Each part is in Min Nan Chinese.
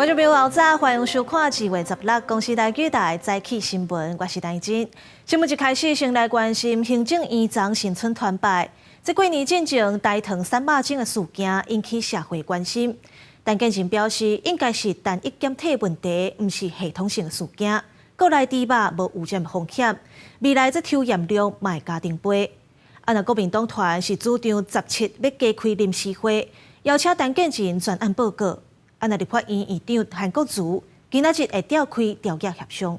觀眾朋友早，歡迎收看2月16公視台語台早起新聞，我是陳真。新聞一開始，先來關心行政院長新春團拜。這幾年進前大唐瘦肉精的事件引起社會關心。陳建仁表示，應該是單一檢體問題，毋是系統性的事件。國內豬肉無污染風險，未來這抽驗量嘛會加重倍。啊，若國民黨團是主張17欲加開臨時會，邀請陳建仁專案報告。啊，若立法院院長韓國瑜今仔日會召開朝野協商。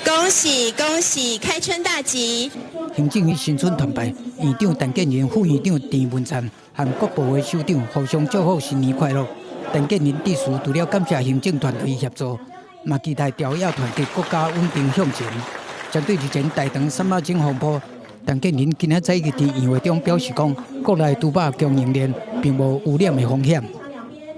恭喜恭喜，開春大吉！行政院新春團拜，院長陳建仁、副院長鄭文燦和各部會首長互相祝賀新年快樂。陳建仁致辭除了感謝行政團隊協助，嘛期待朝野團結國家穩定向前。針對日前大腸瘦肉精風波，陳建仁今仔早起佇院會中表示講，國內豬肉供應鏈並無污染的風險。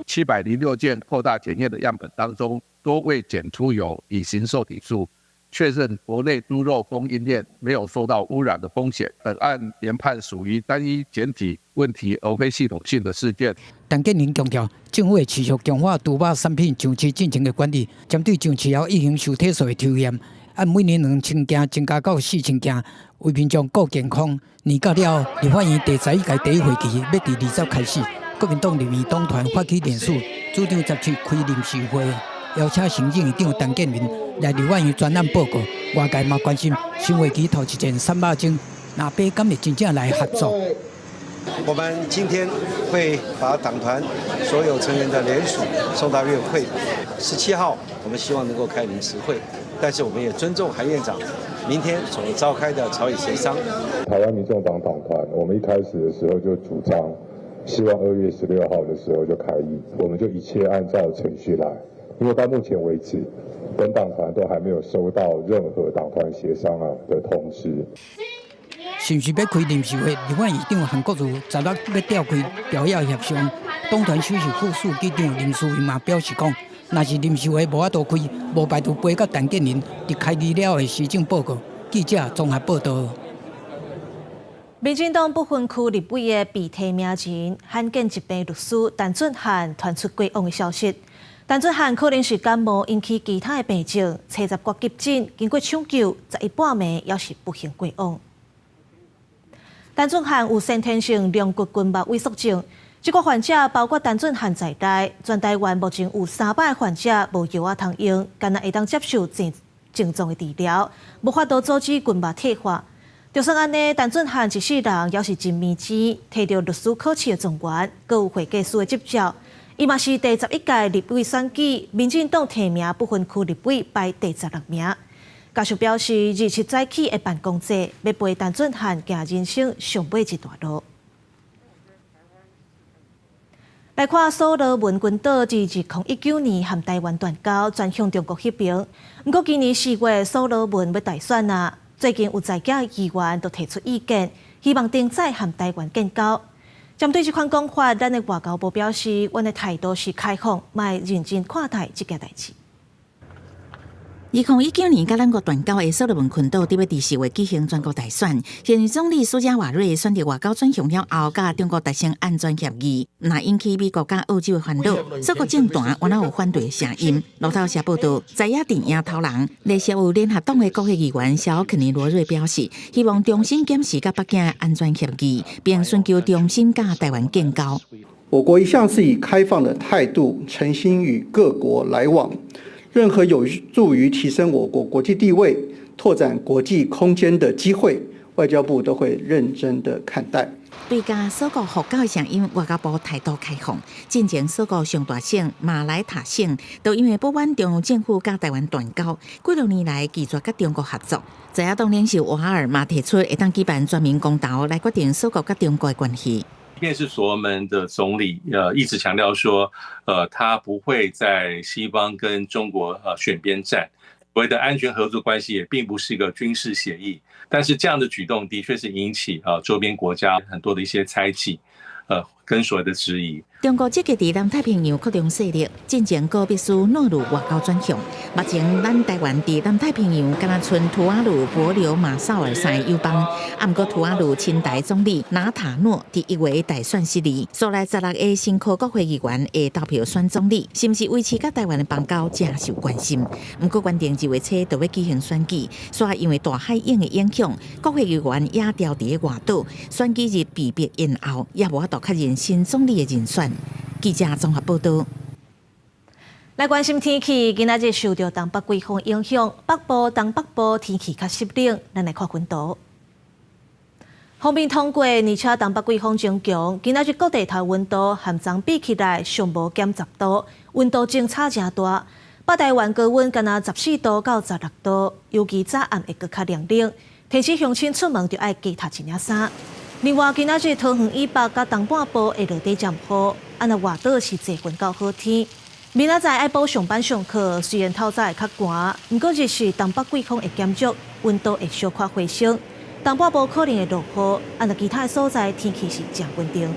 706件擴大檢驗的樣本當中，都未檢出有乙型受體素，確認國內豬肉供應鏈沒有受到污染的風險。本案研判屬於單一檢體問題，而非系統性的事件。陳建仁強調，政府會持續強化豬肉產品上市進程的管理，針對上市後乙型受體素的抽驗，按每年2000件增加到4000件，為民眾顧健康。年到了後，立法院第11屆第一會期欲佇20開始。國民黨立院黨團發起聯署，主張17開臨時會，邀請行政院長陳建仁來立法院專案報告。外界嘛關心新會期頭一戰瘦肉精，南北敢會真正來合作？我們今天會把黨團所有成員的聯署送到院會。17號，我們希望能夠開臨時會，但是我們也尊重韓院長明天所召開的朝野協商。台灣民眾黨黨團，我們一開始的時候就主張，希望2月16號的時候就開議，我們就一切按照程序來。因為到目前為止，本黨團都還沒有收到任何黨團協商啊的通知。是毋是欲開臨時會？立法院長韓國瑜16欲召開朝野協商，黨團首席副書記長林書文嘛表示講，若是臨時會無法度開，無排除飛甲陳建仁佇開議了後的施政報告。記者綜合報道。民進黨不分區立委的被提名人罕見疾病律師陳俊翰傳出過往的消息。陳俊翰可能是感冒引起其他的病症，初十掛急診，經過搶救，11半暝猶是不幸過往。陳俊翰有先天性龍骨筋膜萎縮症，這個患者包括陳俊翰在內，全台灣目前有300個患者無藥仔通用，干焦會當接受症症狀的治療，無法度阻止筋膜退化。就算按呢，陳俊翰一世人猶是真糜錢，提著律師考試的狀元，閣有會計師的執照。伊嘛是第11屆立委選舉，民進黨提名不分區立委排第16名。家屬表示，27早起會辦公祭，欲陪陳俊翰行人生上尾一段路。來看所羅門群島，自2019年和台灣斷交，轉向中國彼爿。毋過今年4月，所羅門欲大選啊！最近有在野議員都提出意見，希望盡早和台灣建交。針對這款講法，咱的外交部表示，阮的態度是開放，嘛會認真看待這件代誌。2019年佮咱國斷交的所羅門群島，欲佇4月舉行全國大選。現任總理蘇加瓦瑞選擇外交轉向了後，佮中國達成安全協議，若引起美國佮澳洲的煩惱。鎖國政壇原來有反對的聲音。路透社報道，在野陣營頭人，內設有聯合黨的國會議員小肯尼羅瑞表示，希望重新檢視佮北京的安全協議，並尋求重新佮台灣建交。我國一向是以開放的態度，誠心與各國來往。任何有助於提升我國國際地位、拓展國際空間的機會，外交部都會認真的看待。對佮鎖國復交的聲音，外交部態度開放。進前鎖國上大省馬來塔省，都因為不滿中央政府佮台灣斷交，幾多年來拒絕佮中國合作。在野黨領袖瓦爾嘛提出，會當舉辦全民公投來決定鎖國佮中國的關係。即便是所羅門的總理，一直強調說，他不會在西方跟中國選邊站，所謂的安全合作關係也並不是一個軍事協議。但是這樣的舉動的確是引起周邊國家很多的一些猜忌，跟所謂的質疑。中國積極佇南太平洋擴張勢力，進前閣逼使諾魯外交轉向。目前咱台灣佇南太平洋敢若賰吐瓦魯、帛琉、馬紹爾三个友邦，啊，毋過吐瓦魯親台總理納塔諾佇1月大選失利，紲來16個新科國會議員會投票選總理，是毋是維持佮台灣的邦交誠受關心。毋過原定2月初就欲舉行選舉，煞因為大海湧的影響，國會議員也調佇外島，選舉日被迫延後，也無法度確認新總理的人選。記者綜合報道。來關心天氣，今仔日受著東北季風影響，北部、東北部天氣較濕冷。咱來看溫度。鋒面通過，而且東北季風增強，今仔日各地頭溫度和昨比起來上無減10度，溫度相差誠大。北台灣高溫干焦14度到16度，尤其早暗會閣較涼冷。提醒鄉親出門就愛加疊一領衫。另外，今仔日桃園以北佮東半部會落短暫雨，啊若外島是濟雲到好天。明仔載愛補上班上課，雖然透早會較寒，毋過日時東北季風會減弱，溫度會小可回升。東半部可能會落雨，啊若其他所在天氣是誠穩定。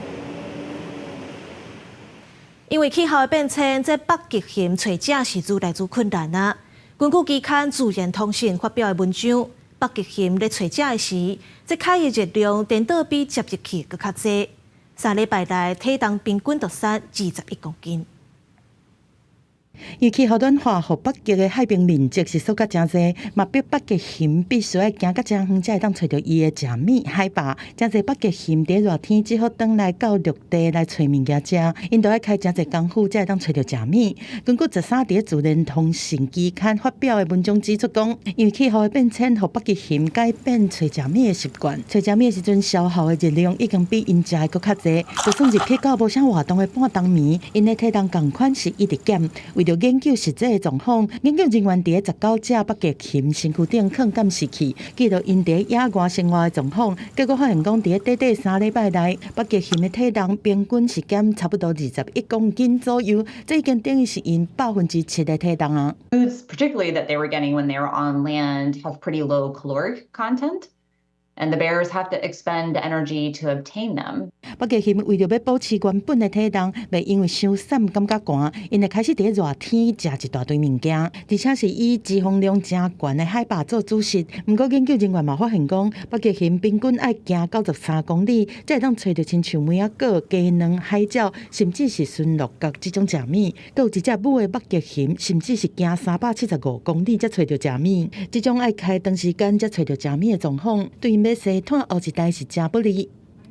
因為氣候的變遷，這北極熊揣食是愈來愈困難啊。根據期刊《自然通訊》發表的文章，北極熊咧揣食的時，這開的熱量顛倒比食入去閣較濟。3禮拜內體重平均就瘦21公斤。因為氣候暖化，予北極的海冰面積是縮甲誠濟，嘛逼北極熊必須愛行甲誠遠，才會當揣著伊的食物海霸。誠濟北極熊佇熱天只好轉來到陸地來揣物件食，𪜶都愛開誠濟工夫才會當揣著食物。根據13佇自然通訊期刊發表的文章指出講，因為氣候的變遷，予北極熊改變揣食物的習慣，揣食物的時陣消耗的熱量已經比𪜶食的閣較濟。就算入去到無啥活動的半冬眠，𪜶的體重仝款是一直減。為著研究實際的狀況，研究人員佇19隻北極熊身軀頂囥監視器，記錄𪜶佇野外生活的狀況。結果發現講，佇短短3禮拜內，北極熊的體重平均是減差不多21公斤左右，這已經等於是𪜶7%的體重啊。 Foods, particularly that they were getting when they were on land, have pretty low caloric content. And the bears have to expend energy to obtain them. 北極熊為著欲保持原本的體重，袂因為傷瘦感覺寒，𪜶會開始佇熱天食一大堆物件，而且是以脂肪量誠懸的海霸做主食。毋過研究人員嘛發現講，北極熊平均愛行93公里，才會當揣著親像梅仔果、雞卵、海鳥，甚至是馴鹿角這種食物。閣有一隻母的北極熊，甚至是行375公里才揣著食物。這種愛開長時間才揣著食物的狀況，對𪜶欲生湠後一代是誠不利。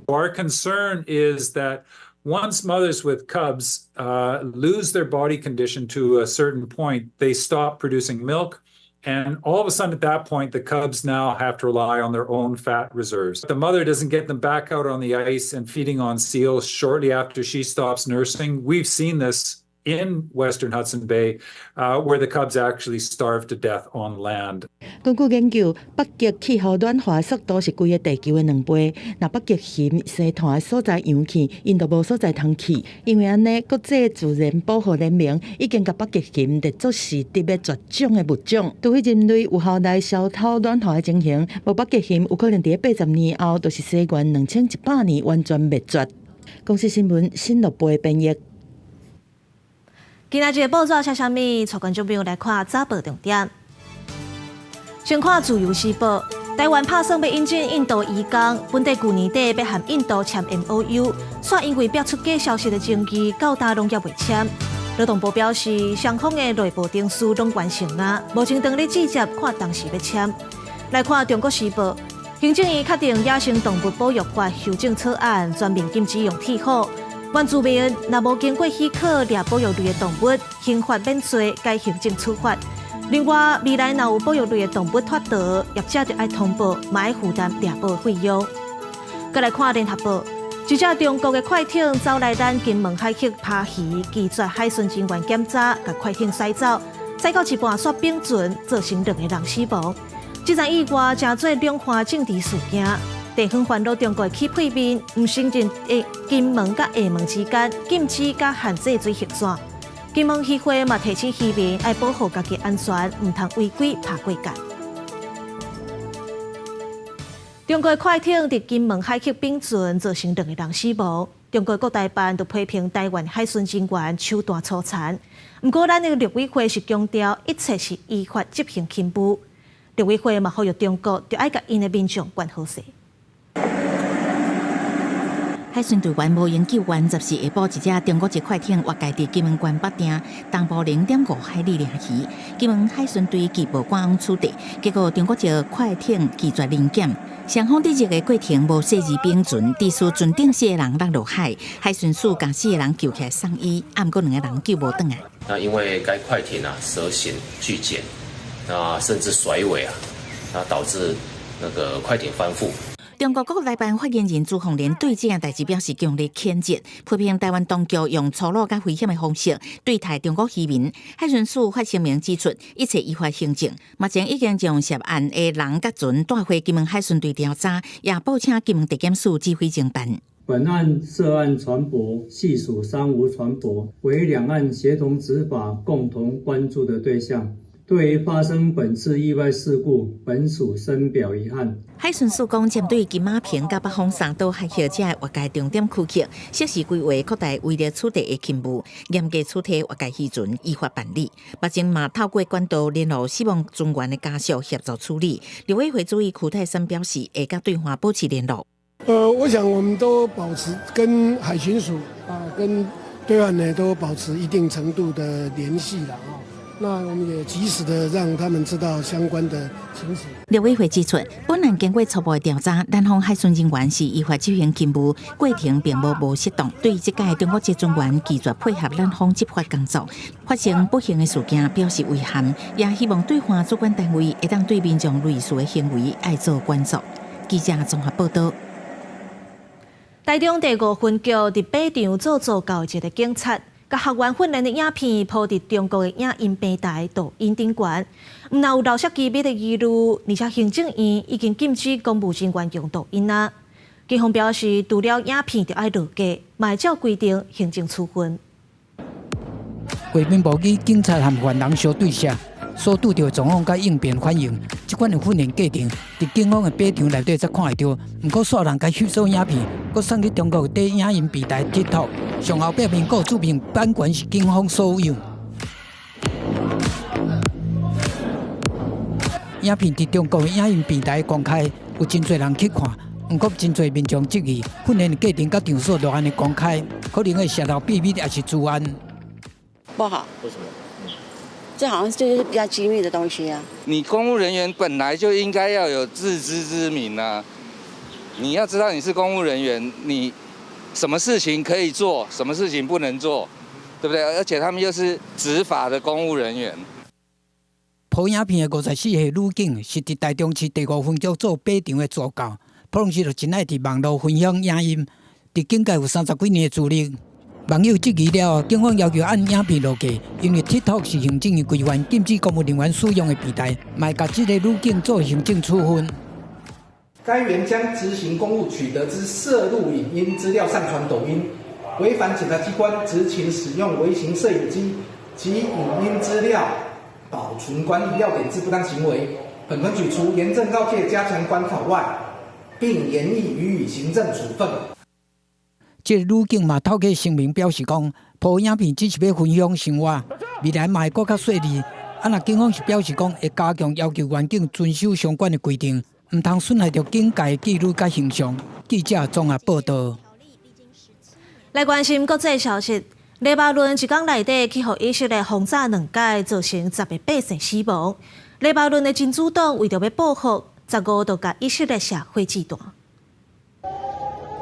Our concern is that once mothers with cubs lose their body condition to a certain point, they stop producing milk. And all of a sudden, at that point, the cubs now have to rely on their own fat reserves. The mother doesn't get them back out on the ice and feeding on seals shortly after she stops nursing. We've seen this in Western Hudson Bay, where the cubs actually starve to death on land. 根據研究，北極氣候暖化的速度是規個地球的2倍。若北極熊生湠的所在融去，𪜶就無所在通去。因為按呢，國際自然保護聯盟已經共北極熊列作是佇欲絕種的物種。除非人類有效來消除暖化的情形，無北極熊有可能佇80年後，就是西元2100年完全滅絕。公視新聞新樂貝編譯。今仔日報紙寫啥物？帶觀眾朋友來看早報重點。先看《自由時報》，台灣拍算欲引進印度移工，本地舊年底欲和印度簽 MOU，煞因為爆出假消息的爭議，到今攏猶未簽。勞動部表示，雙方的內部程序攏完成啊，目前當咧接看當時欲簽。來看《中國時報》，行政院確定野生動物保育法修正草案全面禁止用鐵斧。原住民若無經過許可獵保育類的動物，刑法免罪，改行政處罰。另外，未來若有保育類的動物脫逃，業者就愛通報，嘛愛負擔獵保費用。閣來看聯合報，一隻中國的快艇走來咱金門海域拋魚，拒絕海巡人員檢查，共快艇駛走，駛到一半煞反船，造成兩個人死亡。這場意外成做兩岸政治事件。地方煩惱中國起屁面，毋承認金門佮廈門之間禁止佮限制水域線。金門漁會嘛提醒漁民愛保護家己安全，毋通違規爬過界。中國快艇佇金門海域反船，造成兩個人死亡。中國國台辦就批評臺灣海巡人員手段粗殘。毋過，咱的陸委會是強調一切是依法執行勤務。陸委會嘛呼籲中國，著愛共𪜶的民眾管好勢。海巡隊員無閒救援，14下晡一隻中國籍快艇越界佇金門縣北碇東部0.5海里掠魚。金門海巡隊既無趕往處置，結果中國籍快艇拒絕臨檢。雙方佇這个過程無設置冰船，致使船頂四個人落入海，海巡署共四個人救起來送醫，啊，毋過兩個人救無轉來。那因為該快艇啊蛇行拒檢，啊甚至甩尾啊，那導致那個快艇翻覆。中國國台辦發言人朱鳳蓮對這件代誌表示強烈譴責，批評臺灣當局用粗魯佮危險的方式對待中國漁民。海巡署發聲明指出，一切依法行政。目前已經將涉案的人佮船帶回金門海巡隊調查，也報請金門地檢署指揮偵辦。本案涉案船舶係屬三無船舶，為兩岸協同執法共同關注的對象。對於發生本次意外事故，本署深表遺憾。海巡署講，針對金馬坪佮北風三島海域這個越界重點區域，適時規劃擴大圍力處置的勤務，嚴格處置越界漁船，依法辦理。目前嘛透過管道聯絡死亡船員的家屬協助處理。陸委會主委邱太三表示，會佮對岸保持聯絡。我想我們都保持跟海巡署啊，跟對岸呢都保持一定程度的聯繫啦。那我們也及時的讓他們知道相關的情形。陸委會指出，本案經過初步的調查，南方海巡人員是依法執行勤務，過程並無無適當。對這屆中國籍船員拒絕配合南方執法工作，發生不幸的事件表示遺憾，也希望對岸主管單位會當對民眾類似的行為愛做關注。記者綜合報道。台中第五分局佇靶場做助教的一个警察，共學員訓練的影片鋪佇中國的影音平台抖音頂懸，毋但有漏泄機密的疑慮，而且行政院已經禁止公務人員用抖音啊。警方表示，除了影片著愛落架，嘛會照規定行政處分。畫面無擬警察和犯人相對射，所拄著的狀況佮應變反應，這款的訓練過程，佇警方的靶場內底才看會著。毋過，煞人共翕做影片，閣送去中國的影音平台 TikTok，上後壁面閣有註明版權是警方所有。影片佇中國的影音平台公開，有真濟人去看。毋過，真濟民眾質疑訓練的過程佮場所就按呢公開，可能會洩露秘密，抑是資安。不好。為什麼？這好像就是比較機密的東西啊。你公務人員本來就應該要有自知之明啊！你要知道你是公務人員，你什麼事情可以做，什麼事情不能做，對不對？而且他們又是執法的公務人員。鋪影片的54歲女警是佇台中市第五分局做靶場的助教，普通時就真愛佇網路分享影音，佇警界有30幾年的資歷。網友質疑了後，警方要求按影片落架，因為 TikTok 是行政院規範禁止公務人員使用的平台，嘛會共這个女警做行政處分。該員將執行公務取得之攝錄影音資料上傳抖音，違反檢察機關執勤使用微型攝影機及影音資料保存管理要點之不當行為。本分局除嚴正告誡、加強管考外，並研議予以行政處分。這个女警嘛透過聲明表示講，鋪影片只是欲分享生活，未來嘛會閣較細膩。啊，若警方是表示講，會加強要求員警遵守相關的規定，毋通損害著警界紀律佮形象。記者綜合報道。來關心國際消息，黎巴嫩一工內底去予以色列轟炸兩擺，造成10个百姓死亡。黎巴嫩的真主黨為著欲報復，15就共以色列射火箭彈。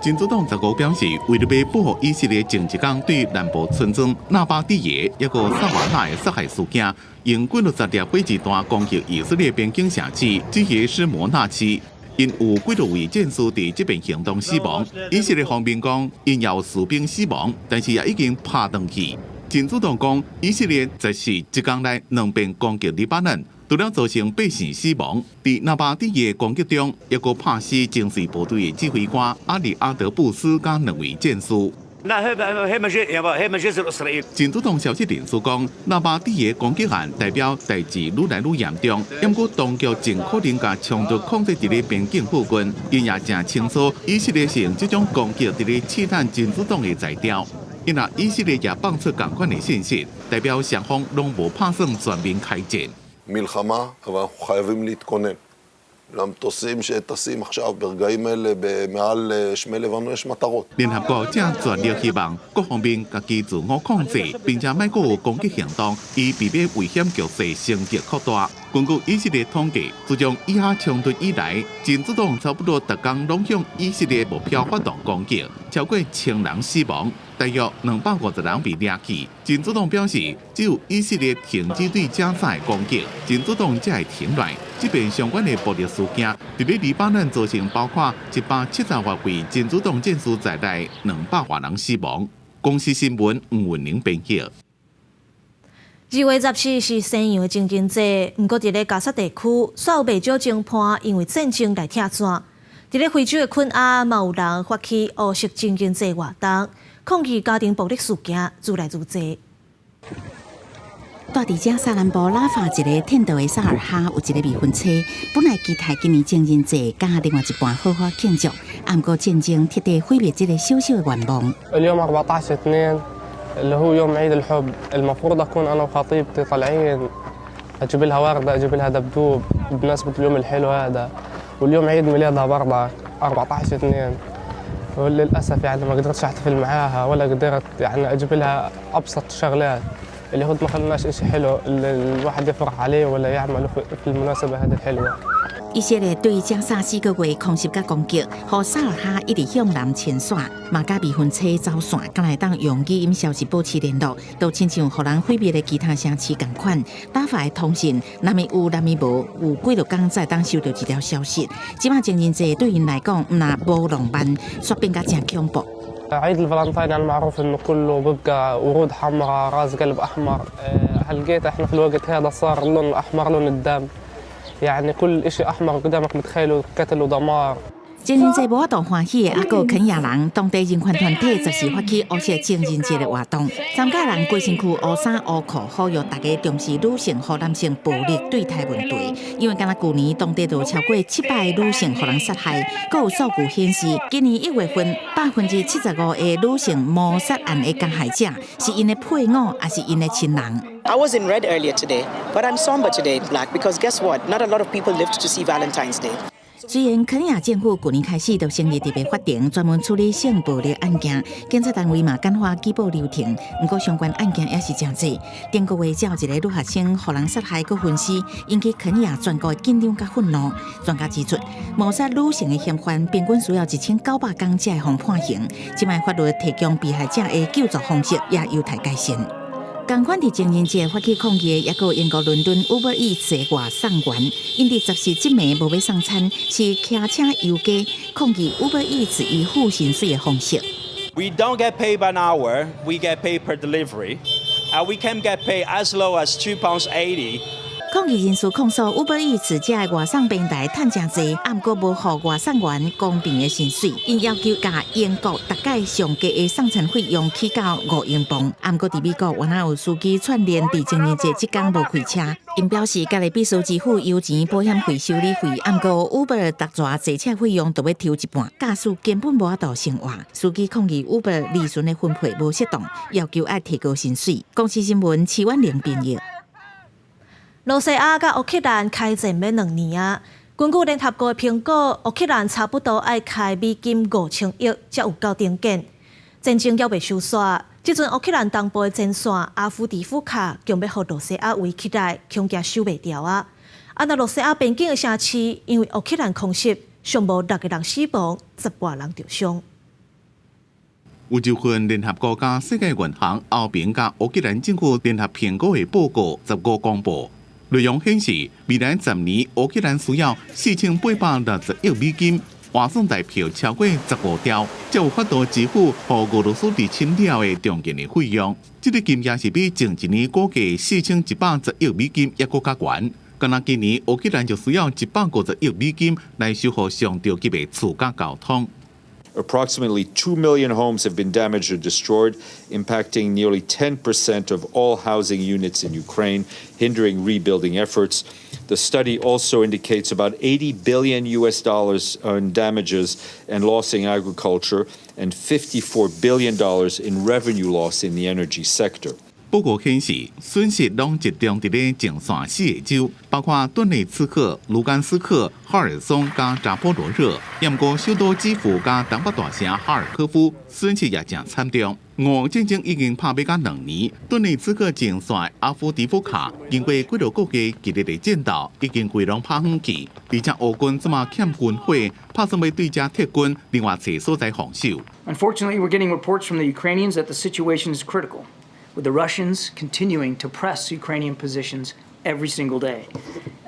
真主黨15表示，為著欲報復以色列前一工對南部村莊納巴蒂耶抑閣薩瓦納的殺害事件，用幾落十粒火箭彈攻擊以色列邊境城市基耶斯摩納市，𪜶有幾落位戰士佇這遍行動死亡。以色列方面講，𪜶也有士兵死亡，但是也已經拍轉去。真主黨講，以色列14一工內兩遍攻擊黎巴嫩。除了造成百姓死亡，佇納巴蒂耶攻擊中，抑閣拍死精銳部隊的指揮官阿里阿德布斯佮兩位戰士。真主黨消息人士講，納巴蒂耶攻擊案代表代誌愈來愈嚴重，毋過當局盡可能共衝突控制佇咧邊境附近。𪜶也誠清楚，以色列是用這種攻擊佇咧試探真主黨的才調。𪜶若以色列也放出仝款的信息，代表雙方攏無拍算全面開戰。 מלחמה, אבל אנחנו חייבים להתכונן. למטוסים שטסים עכשיו ברגעים אלה מעל שמי לבנון יש מטרות. 聯合國正全力希望各方面家己自我控制，並且莫閣有攻擊行動，以避免危險局勢升級擴大。根據以色列統計，自從以哈衝突以來，真主黨差不多逐工攏向以色列目標發動攻擊，超過千人死亡，大約250人被掠去。真主黨表示，只有以色列停止對加沙的攻擊，真主黨才會停落來。這邊相關的暴力事件，佇咧黎巴嫩造成包括170多位真主黨戰士在內200外人死亡。公視新聞吳文玲編輯。 2月14是西洋的情人節，毋過佇咧加薩地區，煞有袂少情伴因為戰爭來拆散。佇咧非洲的肯亞，嘛有人發起烏色情人節活動，抗議家庭暴力事件愈來愈濟。住佇加薩南部拉法一个天道的薩爾哈有一个未婚妻，本來期待今年情人節佮另外一半好好慶祝，毋過戰爭徹底毀滅這个小小的願望。 اليوم 14/2 اللي هو يوم عيد الحب، المفروض أكون أنا وخطيبتي طالعين، أجيب لها وردة، أجيب لها دبدوب بمناسبة اليوم الحلو هذا، واليوم عيد ميلادها برضه 14/2، وللأسف يعني ما قدرتش أحتفل معاها ولا قدرت يعني أجيب لها أبسط شغلات. اليهود ما خلوناش إشي حلو الواحد يفرح عليه ولا يعمله في المناسبة هذه الحلوة. 以色列對加薩4個月空襲佮攻擊，予薩爾哈一直向南遷徙，嘛佮未婚妻走散，敢若會當用語音消息保持聯絡，都親像予人毀滅的其他城市仝款。拉法的通訊，若咪有，若咪無，有幾落工才會當收到一條消息。這擺情人節對𪜶來講，毋但無浪漫，煞變甲誠恐怖。 عيد الفالنتين يعني معروف انه كله بيبقى ورود حمراء، راس قلب احمر. هلقيت احنا في الوقت هذا صار اللون الاحمر لون الدم، يعني كل اشي احمر قدامك متخيله قتل ودمار. 情人節無法度歡喜的，猶閣有肯亞人，當地人權團體十四發起烏色情人節的活動，參加人規身軀烏衫烏褲，呼籲大家重視女性予男性暴力對待問題。因為敢若舊年當地就超過700个女性予人殺害，閣有數據顯示，今年1月份75%的女性謀殺案的加害者是𪜶的配偶，抑是𪜶的親人。 I was in red earlier today, but I'm somber today in black because guess what? Not a lot of people lived to see Valentine's Day. 雖然肯亞政府舊年開始就成立特別法庭，專門處理性暴力案件，檢察單位嘛簡化舉報流程，毋過相關案件也是誠濟。頂個月才有一个女學生予人殺害閣分屍，引起肯亞全國的緊張佮憤怒。專家指出，謀殺女性的嫌犯平均需要1900工才會予判刑。這擺法律提供被害者的救助方式也有待改善。仝款佇情人節發起抗議的，猶閣有英國倫敦 Uber Eats 的外送員，𪜶佇14這暝無欲送餐，是騎車遊街抗議 Uber Eats 以付薪水的方式。 We don't get paid by an hour, we get paid per delivery, and we can get paid as low as £2.80. 抗議人士控訴 Uber Eats 這个外送平台趁誠濟，毋過無予外送員公平的薪水，𪜶要求共英國逐擺上低的送餐費用起到5英鎊。毋過佇美國，原來有司機串聯佇情人節這工無開車，𪜶表示家己必須支付油錢、保險費、修理費，毋過 Uber 逐逝坐車費用都欲抽一半，駕駛根本無法度生活。司機抗議 Uber 利潤的分配無適當，要求愛提高薪水。公視新聞徐婉玲編譯。羅西亞佮烏克蘭開戰欲2年啊！根據聯合國的評估，烏克蘭差不多愛開美金5000億，才有夠重建。戰爭猶未收煞，這陣烏克蘭東部的前線阿夫迪夫卡，強欲予羅西亞圍起來，恐驚守袂牢啊！啊，若羅西亞邊境的城市，因為烏克蘭空襲，上無六個人死亡，10外人著傷。有一份聯合國佮世界銀行、歐盟佮烏克蘭政府聯合評估的報告，15公布。內容顯示，未來10年烏克蘭需要4860億美金，換算台幣超過15兆，才有法度支付予俄羅斯入侵了的重建的費用。這个金額是比前一年估計4110億美金猶閣較懸。敢若今年烏克蘭就需要150億美金來修復傷著級的厝佮交通。Approximately 2 million homes have been damaged or destroyed, impacting nearly 10% of all housing units in Ukraine, hindering rebuilding efforts. The study also indicates about US$80 billion in damages and loss in agriculture and $54 billion in revenue loss in the energy sector. 報告顯示，損失攏集中佇咧前線四个州，包括頓涅茨克、盧甘斯克、赫爾松佮扎波羅熱。毋過首都基輔佮東北大城哈爾科夫損失也誠慘重。俄戰爭已經拍欲甲2年，頓涅茨克前線阿夫迪夫卡經過幾落個月激烈的戰鬥，已經規攏拍遠去。而且烏軍這馬欠軍火，拍算欲對遮撤軍，另外揣所在防守。 Unfortunately, we're getting reports from the Ukrainians that the situation is critical, with the Russians continuing to press Ukrainian positions every single day.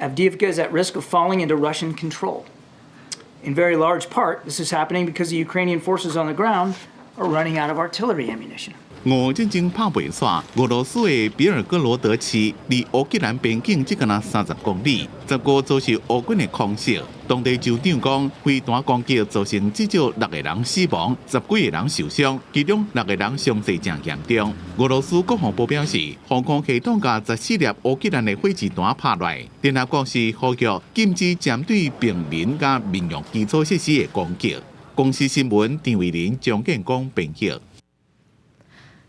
Avdiivka is at risk of falling into Russian control. In very large part, this is happening because the Ukrainian forces on the ground are running out of artillery ammunition. 俄戰爭拍袂煞，俄羅斯的比爾哥羅德市離烏克蘭邊境只敢若30公里，15遭受烏軍的空襲。當地州長講，飛彈攻擊造成至少六個人死亡，十幾個人受傷，其中六個人傷勢誠嚴重。俄羅斯國防部表示，防空系統共14粒烏克蘭的火箭彈拍落來。聯合國是呼籲禁止針對平民佮民用基礎設施的攻擊。公視新聞張偉林、張建光編譯。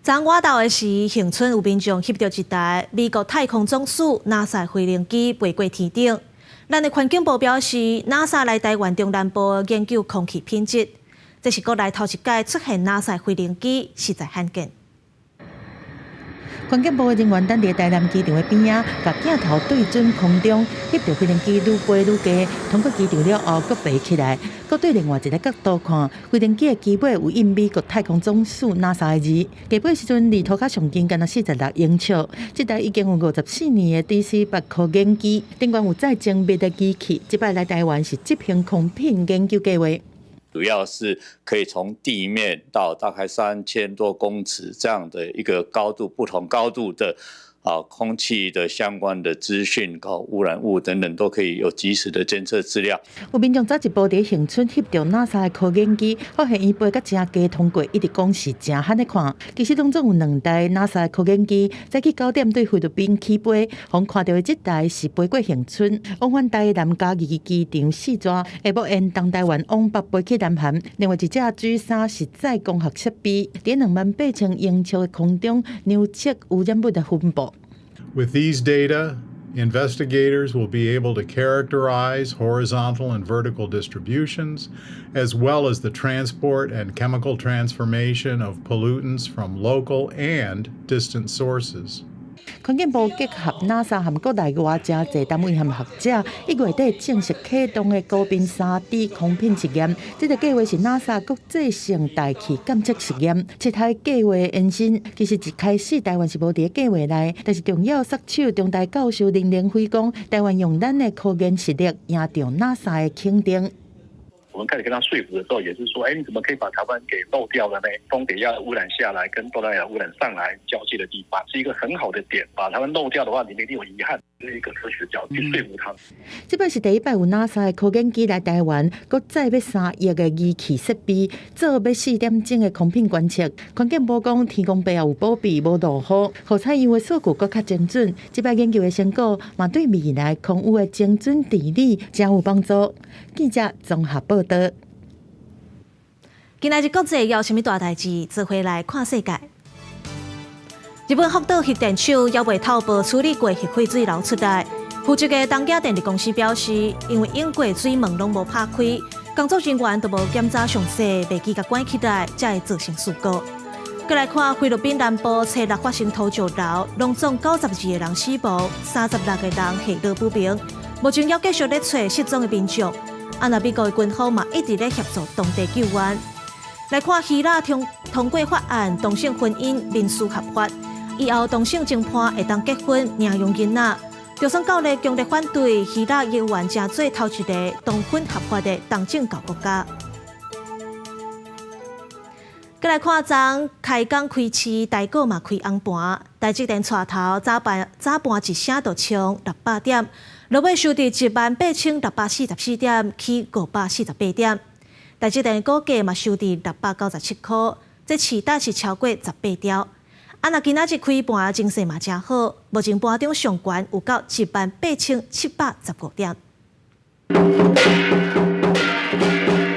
昨昏晝的時，恆春有民眾翕著一台美國太空總署 NASA 飛行機飛過天頂。咱的環境部表示，NASA 來台灣中南部研究空氣品質，這是國內頭一擺出現 NASA 飛行機，實在罕見。環境部的人員等佇台南機場的邊仔，共鏡頭對準空中，翕著飛行機愈飛愈低，通過機場了後，閣飛起來，閣對另外一个角度看，飛行機的機尾有印美國太空總署 NASA 的字。機飛時陣離塗跤上近，敢若46英尺。這台已經有54年的 DC-8科研機，頂懸有載精密的機器，這擺來台灣是執行空品研究計劃。主要是可以從地面到大概3000多公尺這樣的一個高度，不同高度的空氣的相關的資訊、污染物等等，都可以有及時的監測資料。有民眾早一步佇恆春翕著 NASA 的科研機，發現伊飛甲誠低通過，一直講是誠罕咧看。其實攏總有兩台 NASA 的科研機，早起9點對菲律賓起飛，予看著的這台是飛過恆春，往返台南嘉義機場四逝，下晡沿東台灣往北飛去南韓。另外一隻 G3是載光學設備，佇28,000英尺的空中量測污染物的分布。 With these data, investigators will be able to characterize horizontal and vertical distributions, as well as the transport and chemical transformation of pollutants from local and distant sources. 環境部結合 NASA 和國內外誠濟單位和學者，1月底正式啟動的高頻3D 空品實驗。這个計劃是 NASA 國際性大氣監測實驗，七台計劃延伸。其實一開始台灣是無佇計劃內，但是重要殺手中大教授林凌輝講，台灣用咱的科研實力贏著 NASA 的肯定。我們開始跟他說服的時候，也是說，哎，你怎麼可以把台灣給漏掉了呢？東北亞污染下來，跟東南亞污染上來交界的地方，是一個很好的點。把台灣漏掉的話，你們一定有遺憾。這是一個科學角度去說服他。這擺是第一擺有 NASA 的科研機來台灣，閣載欲3億的儀器設備，做欲4點鐘的空品觀測。環境部講，天公伯也有保庇，無落雨，予採樣的數據閣較精準。這擺研究的成果，嘛對未來空污的精準治理誠有幫助。記者綜合報道。今仔日國際有啥物大代誌？做伙來看世界。日本福島核電廠猶未透報處理過核廢水流出來。負責的東京電力公司表示，因為應過水門攏無拍開，工作人員都無檢查詳細，袂記共關起來，才會造成事故。閣來看菲律賓南部初六發生土石流，攏總92個人死亡，36個人下落不明。目前猶繼續咧揣失蹤的民眾。啊，若美國的軍方嘛一直咧協助當地救援。來看希臘通過法案，同性婚姻民事合法，以後同性情伴會當結婚、領養囡仔。就算教內強烈反對，希臘猶原成做頭一个同婚合法的東正教國家。閣來看，昨開工開市，台股嘛開紅盤，台積電帶頭早盤一聲就衝600點，落尾收佇18,644點，起548點。台積電股價嘛收佇697箍，這市值是超過18兆。啊，若今仔日開盤情勢嘛誠好，目前盤中上懸有到18,715點。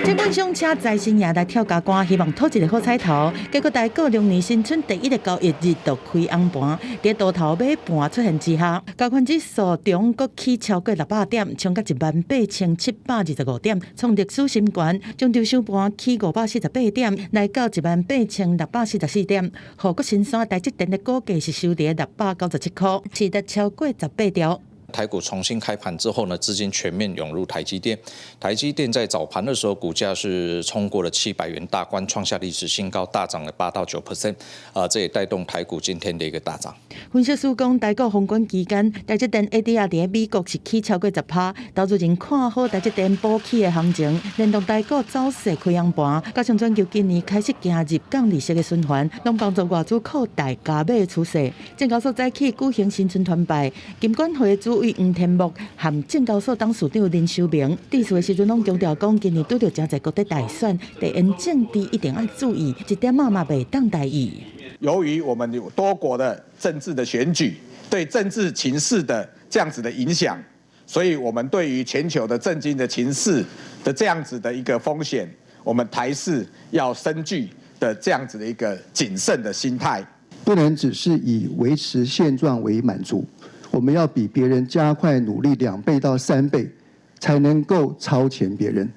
這款商請財神爺來跳加關，希望討一个好彩頭。結果台股龍年新春第一个交易日就開紅盤，佇多頭買盤出現之下，加權指數中閣起超過600點，衝到18,725點，創歷史新高。終場收盤起548點，來到18,644點。護國神山台積電的股價是收佇697箍，市值超過18兆。台股重新開盤之後呢，資金全面湧入台積電。台積電在早盤的時候，股價是衝過了700元大關，創下歷史新高，大漲了8到9%。啊，這也帶動台股今天的一個大漲。分析師講，台股封關期間，台積電 ADR 佇美國是起超過10%，投資人看好台積電補起的行情，連動台股走勢開紅盤，加上全球今年開始行入降利息的循環，攏幫助外資擴大加碼趨勢。證交所早起舉行新春團拜，金管會主委黃天牧和證交所董事長林修明致辭的時陣，攏強調講，今年拄著誠濟國際大選，地緣政治一定愛注意，一點仔嘛袂當大意。由於我們有多國的政治的選舉，對政治情勢的這樣子的影響，所以我們對於全球的政經的情勢的這樣子的一個風險，我們台市要深具的這樣子的一個謹慎的心態，不能只是以維持現狀為滿足。我們要比別人加快努力2倍到3倍，才能夠超前別人。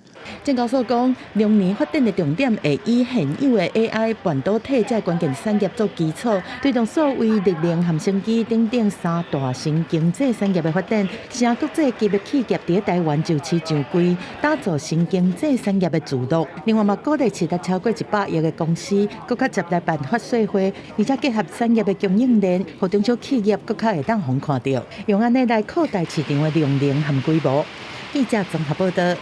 證交所講，龍年發展的重點會以現有的 AI 半導體這關鍵產業做基礎，推動數位、綠能和生技等等三大新經濟產業的發展，成國際級的企業佇台灣就市上櫃，打造新經濟產業的聚落。另外嘛，鼓勵市值超過100億的公司，閣較捷來辦發稅會，而且結合產業的供應鏈，予中小企業閣較會當予看著，用按呢來擴大市場的量能和規模。記者綜合報道。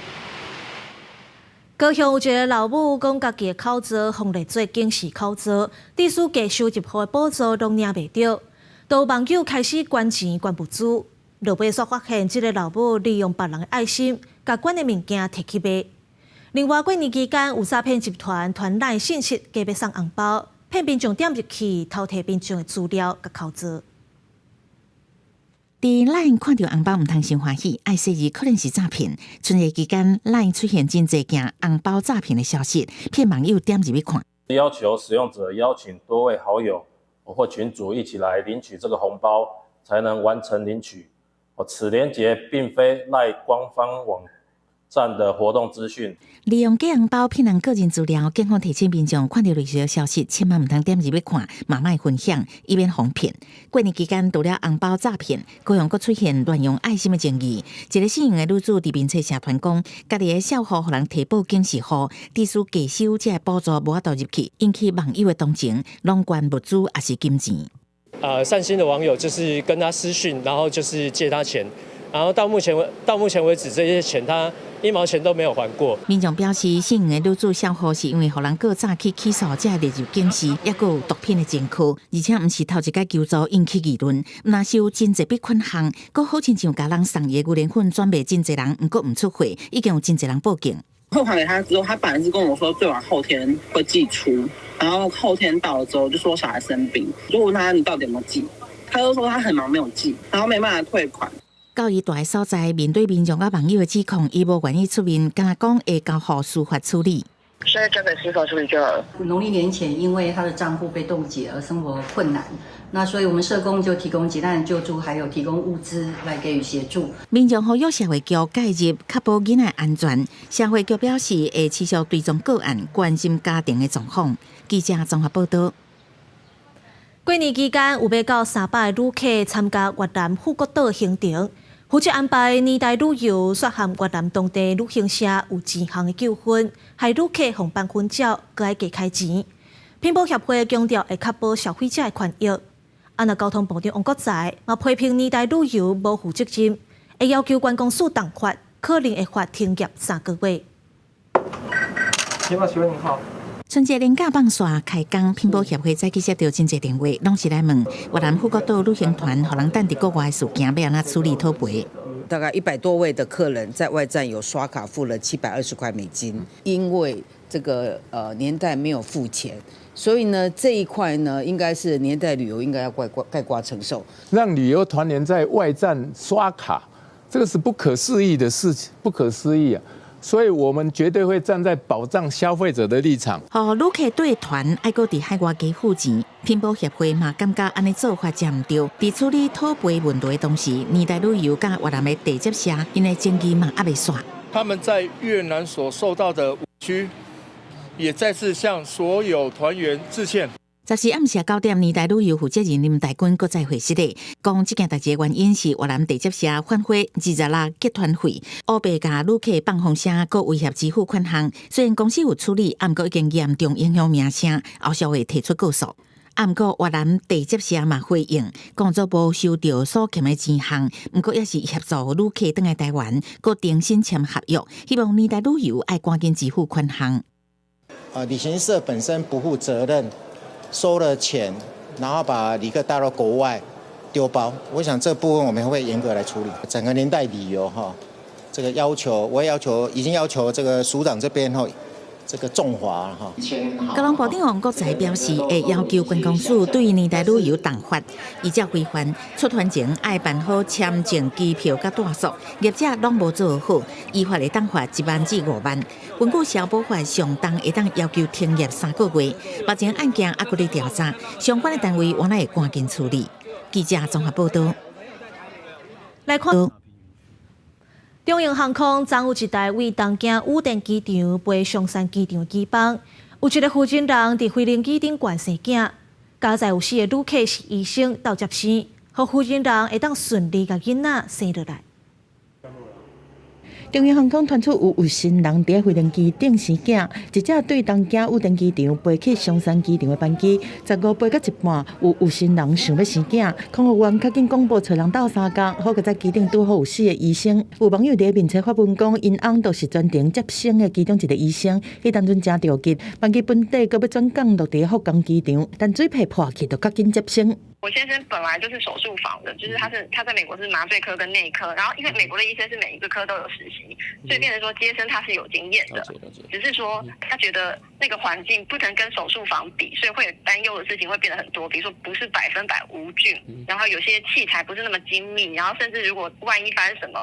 高雄有一个老母講家己的口座予列做警示口座，致使低收入戶的補助攏領袂著，都有網友開始捐錢捐物資。落尾煞發現，這个老母利用別人的愛心，共捐的物件提去賣。另外，過年期間有詐騙集團傳 LINE 信息，計欲送紅包，騙民眾點入去偷提民眾的資料佮口座。佇 LINE 看著紅包，毋通傷歡喜，愛細膩可能是詐騙。春節期間，LINE 出現真濟件紅包詐騙的消息，騙網友點入去看。要求使用者邀請多位好友或群組一起來領取這個紅包，才能完成領取。此連結並非 LINE 官方網站的活動資訊。利用假紅包騙人個人資料，警方提醒民眾看著類似的消息，千萬毋通點入去看，嘛莫分享，以免予騙。過年期間，除了紅包詐騙，高雄閣出現亂用愛心的爭議。一个姓楊的女子佇面冊社團講，家己的帳戶予人提報警示戶，致使低收這个補助無法度入去，引起網友的同情，攏捐物資抑是金錢。善心的網友就是跟他私訊，然後就是借他錢，然後到目前為止，這些錢他一毛錢都沒有還過。民眾表示，姓楊的女子帳戶是因為予人告詐去起訴，才會列入警示，抑閣有毒品的前科，而且毋是頭一擺求助引起議論。毋但收真濟筆款項，閣好親像共人送伊的牛奶粉轉賣真濟人，毋過毋出貨，已經有真濟人報警。匯款給他之後，他本來是跟我說最晚後天會寄出，然後後天到了之後就說小孩生病，就問他你到底有沒有寄，他就說他很忙沒有寄，然後沒辦法退款。到伊蹛的所在，面對民眾佮網友的指控，伊無願意出面，干焦講會交予司法處理。現在交給司法處理就好了。農曆年前，因為他的賬戶被凍結而生活困難，那所以我們社工就提供急難救助，還有提供物資來給予協助。民眾呼籲社會局介入，確保囡仔安全。社會局表示會持續追蹤個案，關心家庭的狀況。記者綜合報道。過年期間有欲到300个旅客參加越南富國島行程，負責安排年代旅遊涉嫌越南當地旅行社有錢項的糾紛，害旅客予放粉鳥，閣愛加開錢。品保協會強調會確保消費者的權益。啊，若交通部長王國材嘛批評年代旅遊無負責任，會要求觀光署重罰，可能會罰停業3個月。你好，請問您好。春節連假放煞開工，品保協會早起接著真濟電話，攏是來問越南富國島旅行團予人等佇國外的事件，欲按怎處理討賠。大概100多位的客人在外站有刷卡付了720塊美金，因為這個年代沒有付錢，所以呢這一塊呢應該是年代旅遊應該要概括承受。讓旅遊團員在外站刷卡，這個是不可思議的事情，不可思議啊！所以我們絕對會站在保障消費者的立場。予旅客綴團愛閣佇海外加付錢，品保協會嘛感覺按呢做法誠毋對。佇處理討賠問題的同時，年代旅遊佮越南的地接社，𪜶的爭議嘛猶未煞。他們在越南所受到的委屈，也再次向所有團員致歉。 14暗時9點，年代旅遊負責人林大軍閣再回釋咧，講這件代誌的原因是越南地接社反悔26結團費，烏白共旅客放風聲，閣威脅支付款項。雖然公司有處理，毋過已經嚴重影響名聲，後續會提出告訴。毋過越南地接社嘛回應，講做無收著所欠的錢項，毋過也是協助旅客轉來台灣，閣重新簽合約，希望年代旅遊愛趕緊支付款項。啊，旅行社本身不負責任。收了錢，然後把旅客帶到國外丟包，我想這部分我們會嚴格來處理。整個年代旅遊哈，這個要求，我要求已經要求這個署長這邊哈，這個重罰哈。交通部長王國材表示，會要求觀光署對年代旅遊重罰，依照規範，出團前愛辦好簽證、機票佮住宿，業者攏無做好，依法會當罰1萬至5萬。根據消保法，上重會當要求停業3個月。目前案件猶閣咧調查，相關的單位原來會趕緊處理。記者綜合報道。來看。長榮航空昨有一台為東京羽田機場飛松山機場機班，有一個負責人佇飛行機頂懸生囝，佳哉有四个旅客是醫生鬥接生，予負責人會當順利共囡仔生落來。長榮航空傳出有有心人佇飛行機頂生囝，一隻對東京羽田機場飛去松山機場的班機，15飛到一半，有有心人想欲生囝，空服員較緊廣播揣人鬥相共，好佳哉機頂拄好有四個醫生。有網友佇面冊發文講，𪜶翁就是專程接生的其中一個醫生，彼當陣誠著急，班機本底閣欲轉降落佇福岡機場，但水皮破去就較緊接生。我先生本來就是手術房的，就是他在美國是麻醉科跟內科，然後因為美國的醫生是每一個科都有實習，所以變成說接生他是有經驗的，只是說他覺得那個環境不能跟手術房比，所以會有擔憂的事情會變得很多，比如說不是100%無菌，然後有些器材不是那麼精密，然後甚至如果萬一發生什麼，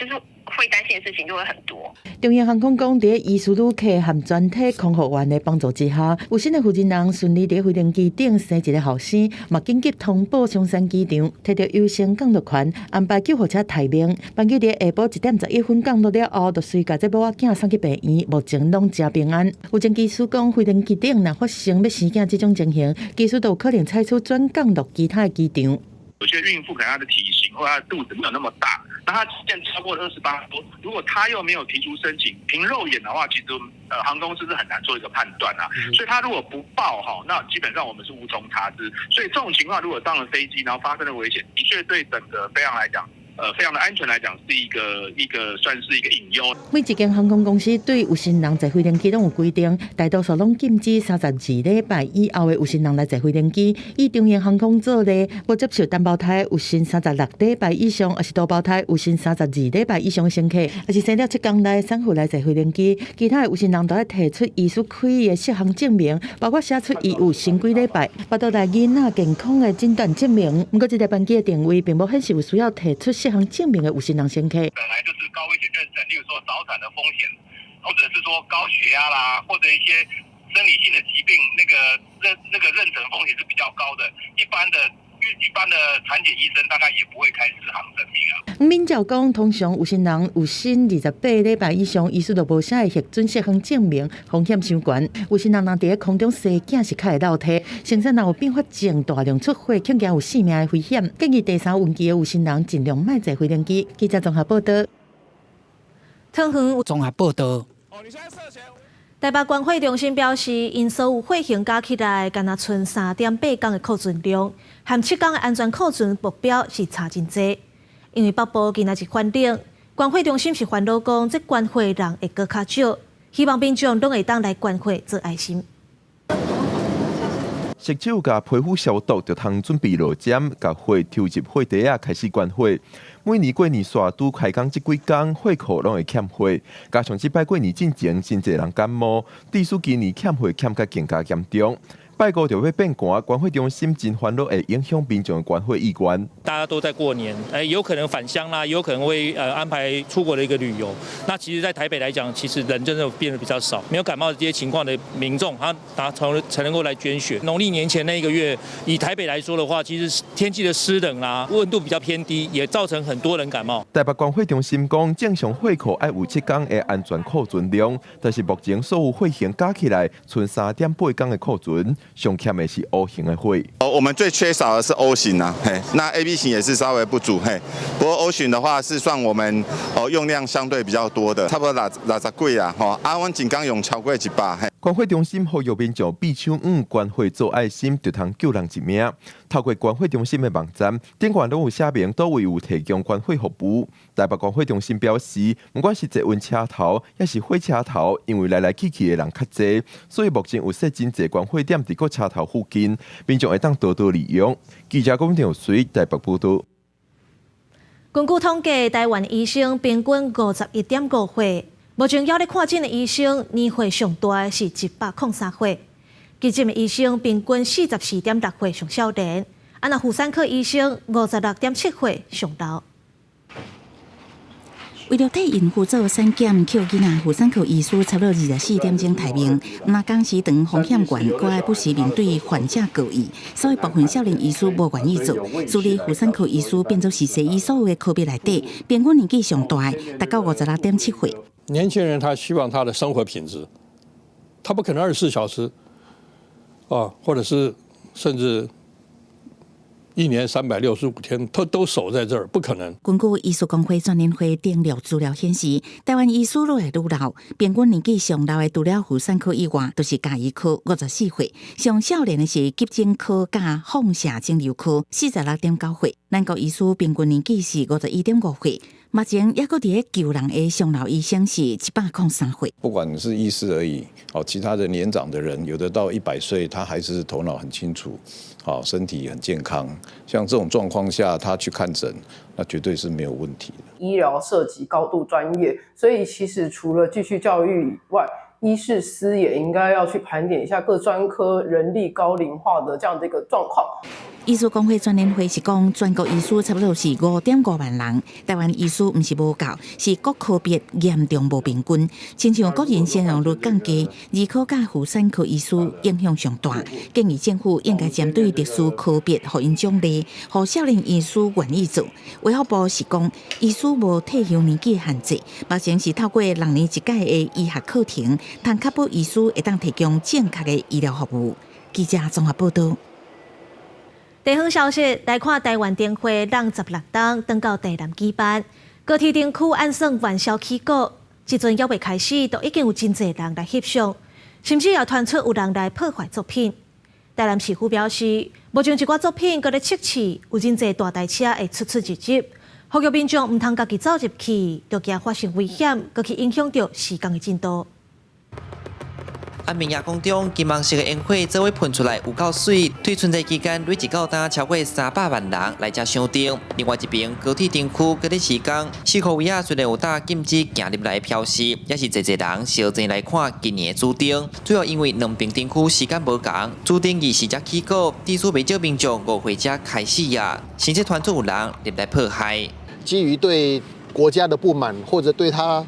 就是會擔心的事情就會很多。長榮航空講，佇醫師旅客和全體空服員的幫助之下，有心的負責人順利佇飛行機頂生一个後生，嘛緊急通報松山機場，提著優先降落權，安排救護車待命。班機佇下晡1點11分降落了後，就隨共這某仔囝送去病院，目前攏誠平安。有前機師講，飛行機頂若發生欲生囝這種情形，機師都有可能採取轉降落其他的機場。有些孕婦可能她的體型或她的肚子沒有那麼大，那她現在超過28週，如果她又沒有提出申請，憑肉眼的話，其實航空公司是很難做一個判斷啊。所以她如果不報哈，那基本上我們是無從查知。所以這種情況，如果上了飛機，然後發生了危險，的確對整個飛航來講，飛航的安全來講，是一個算是一個隱憂。每一間航空公司對有身人坐飛行機攏有規定，大多數攏禁止32禮拜以後的有身人來坐飛行機。以長榮航空做例，無接受單胞胎有身36禮拜以上，抑是多胞胎有身32禮拜以上的乘客，抑是生了7工內產婦來坐飛行機。其他的有身人都愛提出醫師開的適航證明，包括寫出伊有生幾禮拜、腹肚內囡仔健康的診斷證明。毋過，這台班機的定位並無顯示有需要提出適航證明的有身人乘客。本來就是高危險妊娠，例如說早產的風險，或者是說高血壓啦，或者一些生理性的疾病，那個妊娠風險是比較高的。一般的產檢醫生大概也不會開適航證明啊。敏照講，通常有身人有身28禮拜以上，醫師就無啥會核准適航證明，風險傷懸。有身人若佇咧空中生囝是較會落體，生產若有併發症大量出血，恐驚有性命的危險。建議第三孕期的有身人盡量莫坐飛行機。記者綜合報道。湯園綜合報道。台北關貨中心表示，𪜶所有貨型加起來，干焦賰3.8工的庫存量，和7工的安全庫存目標是差真濟。因為北部今仔日寒冷，關貨中心是煩惱講，這捐貨人會閣較少，希望民眾攏會當來捐貨做愛心。洗手佮皮膚消毒，就通準備落針，共血抽入血袋仔開始捐血。每年過年煞拄開工這幾工，血庫攏會欠血，加上這擺過年進前真濟人感冒，致使今年欠血欠甲更加嚴重。拜五就欲變寒，捐血中心真煩惱會影響民眾的捐血意願。大家都在過年，有可能返鄉啦，有可能會安排出國的一個旅遊。那其實，在台北來講，其實人真的變得比較少，沒有感冒的這些情況的民眾，他才能夠來捐血。農曆年前那一個月，以台北來說的話，其實天氣的濕冷啦，溫度比較偏低，也造成很多人感冒。台北捐血中心講，正常血庫愛有7工的安全庫存量，但是目前所有血型加起來，賰3.8工的庫存。上欠的是 O 型的血。哦，我們最缺少的是 O 型啊，嘿，那 AB 型也是稍微不足，嘿。不過 O 型的話是算我們哦用量相對比較多的，差不多60幾啊，吼，啊，阮一工用超過100，嘿。捐血中心呼籲民眾匕首黃捐血做愛心，就通救人一命。透過捐血中心的網站，頂懸攏有寫明佗位有提供捐血服務。台北捐血中心表示，毋管是捷運車頭，抑是火車頭，因為來來去去的人較濟，所以目前有設真濟捐血點佇各車頭附近，民眾會當多多利用。記者龔定水台北報導。根據統計，台灣醫生平均51.5歲，目前猶咧看診的醫生年歲上大是103歲，急診的醫生平均44.6歲上少年，啊若婦產科醫生56.7歲上老。為著替孕婦做產檢，抾囡仔，婦產科醫師差不多24點鐘待命。若工時長風險懸，閣愛不時面對患者告議，所以部分少年醫師無願意做。助理婦產科醫師變做是西醫所有的科別內底，平均年紀上大，達到56.7歲。年輕人他希望他的生活品質，他不可能24小時，啊，或者是甚至一年365天，他都守在這兒，不可能。根據醫師公會全聯會登錄資料顯示，台灣醫師愈來愈老，平均年紀上老的除了婦產科以外，就是家醫科54歲，上少年的是急診科佮放射腫瘤科46.9歲。咱國醫師平均年紀是51.5歲。目前猶閣佇咧救人的上老醫生是103歲。不管是醫師而已，哦，其他的年長的人，有的到100歲，他還是頭腦很清楚，好，身體很健康。像這種狀況下，他去看診，那絕對是沒有問題的。醫療涉及高度專業，所以其實除了繼續教育以外，醫事司也應該要去盤點一下各專科人力高齡化的這樣的一個狀況。醫師公會全聯會是講，全國醫師差不多是5.5萬人。台灣醫師毋是無夠，是各科別嚴重無平均。親像個人生亡率降低，兒科佮婦產科醫師影響上大。建議政府應該針對特殊科別予𪜶獎勵，予少年醫師願意做。衛福部是講，醫師無退休年紀限制，目前是透過6年一屆的醫學課程，通確保醫師會當提供正確的醫療服務。記者綜合報導。地方消息來看，台灣燈會弄16冬轉到台南舉辦，高鐵燈區按算元宵起鼓，這陣猶未開始，都已經有真濟人來翕相，甚至也傳出有人來破壞作品。台南市府表示，目前一寡作品閣咧測試，有真濟大台車會出出入入，呼籲民眾毋通家己走入去，就驚發生危險，閣去影響著施工的進度。安平夜空中金黃色的煙火做伙噴出來，有夠媠。對春節期間累計到今超過300萬人來遮賞燈。另外一邊高鐵燈區閣咧施工，四箍圍仔雖然有搭禁止行入來的標示，也是濟濟人相爭來看今年的主燈。主要因為兩邊燈區時間無仝，主燈儀式才起鼓，致使袂少民眾誤會才開始啊，甚至傳出有人入來破壞。基於對國家的不滿，或者對他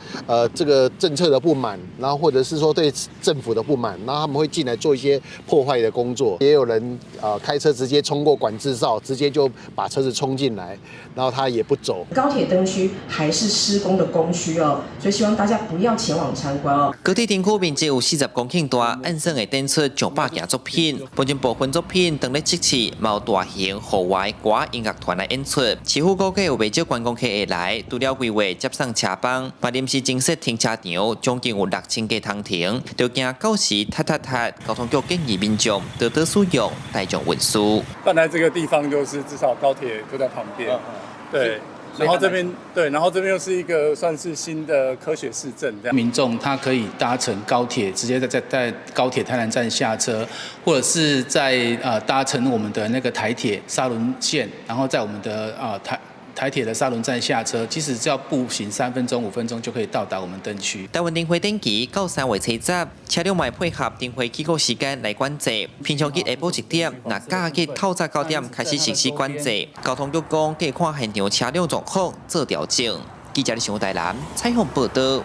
這個政策的不滿，然後或者是說對政府的不滿，然後他們會進來做一些破壞的工作。也有人開車直接衝過管制哨，直接就把車子衝進來，然後他也不走。高鐵燈區還是施工的工區哦，所以希望大家不要前往參觀哦。高鐵燈區面積有40公頃大，按算會展出上百件作品，當中部分作品當咧測試，嘛有大型戶外歌音樂團來演出。市府估計有袂少觀光客會來，除了規劃接送車班，嘛臨時增設停車場，將近有6000個通停，就驚到時塞塞塞。交通局建議民眾多多使用大眾運輸。本來這個地方就是至少高鐵就在旁邊，對。然後這邊對，然後這邊又是一個算是新的科學市鎮，這樣。民眾他可以搭乘高鐵，直接在高鐵台南站下車，或者是在搭乘我們的那個台鐵沙崙線，然後在我們的台鐵的沙崙站下車，其實只要步行3分鐘、5分鐘就可以到達我們燈區。台灣燈會展期到3月初10，車輛嘛配合燈會起鼓時間來管制。平常日下晡1點，若假日透早9點開始實施管制。交通局講，計看現場車輛狀況做調整。記者李想台南採訪報道。